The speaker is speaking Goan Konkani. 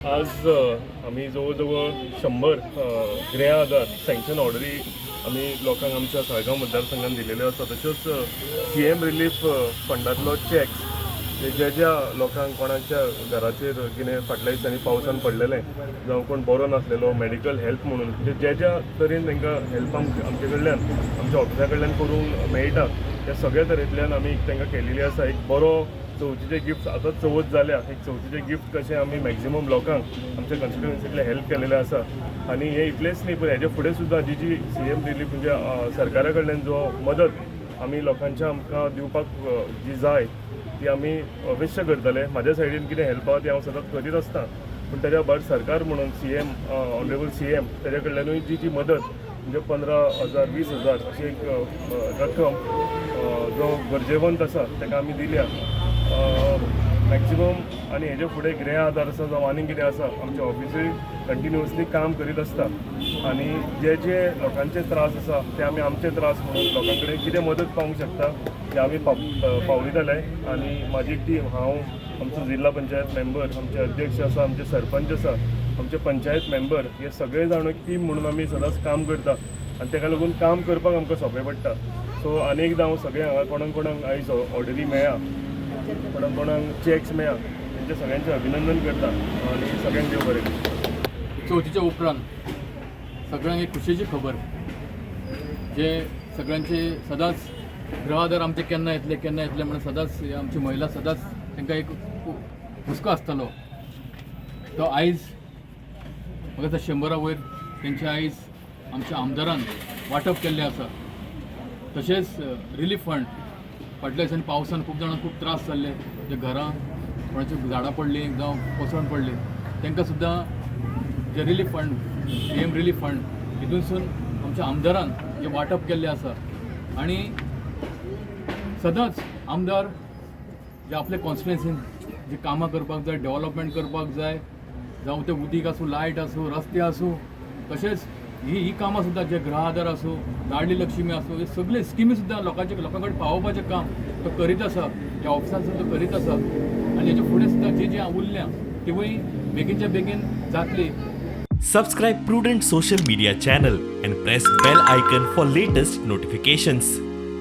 आज आमी जवळ जवळ 100 गृह आधार सँक्शन ऑर्डरी आमी लोकांक आमच्या साळगांव मतदारसंघात दिलेल्यो आसा. तश्योच सीएम रिलीफ फंडांतलो चॅक्स ज्या ज्या लोकांक कोणाच्या घराचेर कितें फाटल्या दिसांनी पावसान पडलेलें जावं कोण बरो नासलेलो, मेडिकल हेल्प म्हणून, म्हणजे ज्या ज्या तरेन तांकां हेल्प आमचे कडल्यान, आमच्या ऑफिसा कडल्यान करूंक मेळटा, त्या सगळ्या तरेंतल्यान आमी तांकां केलेली आसा. एक बरो चवथीचे गिफ्ट, आतां चवथ जाल्या, एक चवथीचे गिफ्ट कशें आमी मॅक्झिमम लोकांक आमच्या कॉन्स्टिट्युएन्सीतले हेल्प केलेलें आसा. आनी हे इतलेंच न्ही, पूण हेजे फुडें सुद्दां जी जी सीएम रिलीफ, म्हणजे सरकारा कडल्यान जो मदत आमी लोकांच्या आमकां दिवपाक जी जाय ती आमी अवश्य करतले. म्हाज्या सायडीन कितें हेल्प आहा ती हांव सदांच करीत आसता, पूण ताच्या भायर सरकार म्हणून सीएम, ऑनरेबल सीएम, ताच्या कडल्यानूय जी जी मदत, म्हणजे 15,000, 20,000 अशी एक रक्कम जो गरजेवंत आसा ताका आमी दिल्या मॅक्झिमम. आनी हेजे फुडें गृह आधार आसा जावं आनीक कितें आसा, आमचे ऑफिसूय कंटिन्युअसली काम करीत आसता आनी जे जे लोकांचे त्रास आसा ते आमी आमचे त्रास म्हणून लोकां कडेन कितें मदत पावूंक शकता ते आमी पावयतले. आनी म्हाजी टीम, हांव, आमचो जिल्हा पंचायत मेंबर, आमचे अध्यक्ष आसा, आमचे सरपंच आसा, आमचे पंचायत मेंबर, हे सगळे जाण एक टीम म्हणून आमी सदांच काम करता आनी ताका लागून काम करपाक आमकां सोंपें पडटा. सो आनी एकदां हांव सगळे हांगा कोणाक कोणाक आयज ऑर्डरी मेळ्ळा, कोणाक कोणाक चॅक्स मेळ्ळा, तेंचें सगळ्यांचें अभिनंदन करता आनी सगळ्यांक देव बरें करूं. चवथीच्या उपरांत सगळ्यांक एक खुशयेची खबर, जे सगळ्यांचे सदांच गृहाधार आमचे केन्ना येतले, केन्ना येतले म्हणून सदांच हे आमची महिला सदांच तांकां एक हुस्को आसतालो, तो आयज म्हाका दिसता 100 वयर तेंचे आयज आमच्या आमदारान वांटप केल्लें आसा. तशेंच रिलीफ फंड, फाटल्या दिसांनी पावसान खूब जाणांक खूब त्रास जाल्ले, जे घरां कोणाची झाडां पडलीं जावं कोसळून पडली, तांकां सुद्दां जे relief fund, CM relief fund हितूनसून आमच्या आमदारान जे वांटप केल्लें आसा. आनी सदांच आमदार जे आपले कॉन्स्टिट्युएन्सीन जी कामां करपाक जाय, डेवलपमेंट करपाक जाय, जावं तें उदीक आसूं, लायट आसूं, रस्ते आसूं, तशेंच ही ही कामां सुद्दां, जे गृह आधार आसूं, लाडली लक्ष्मी आसूं, हे सगळे स्किमी सुद्दां लोकांचे लोकां कडेन पावोवपाचें काम तो करीत आसा, ह्या ऑफिसान सुद्दां करीत आसा. आनी हेच्या फुडें सुद्दां जी जी उरल्या तिवूय बेगीनच्या बेगीन जातली. Subscribe Prudent Social Media channel and press bell icon for latest notifications.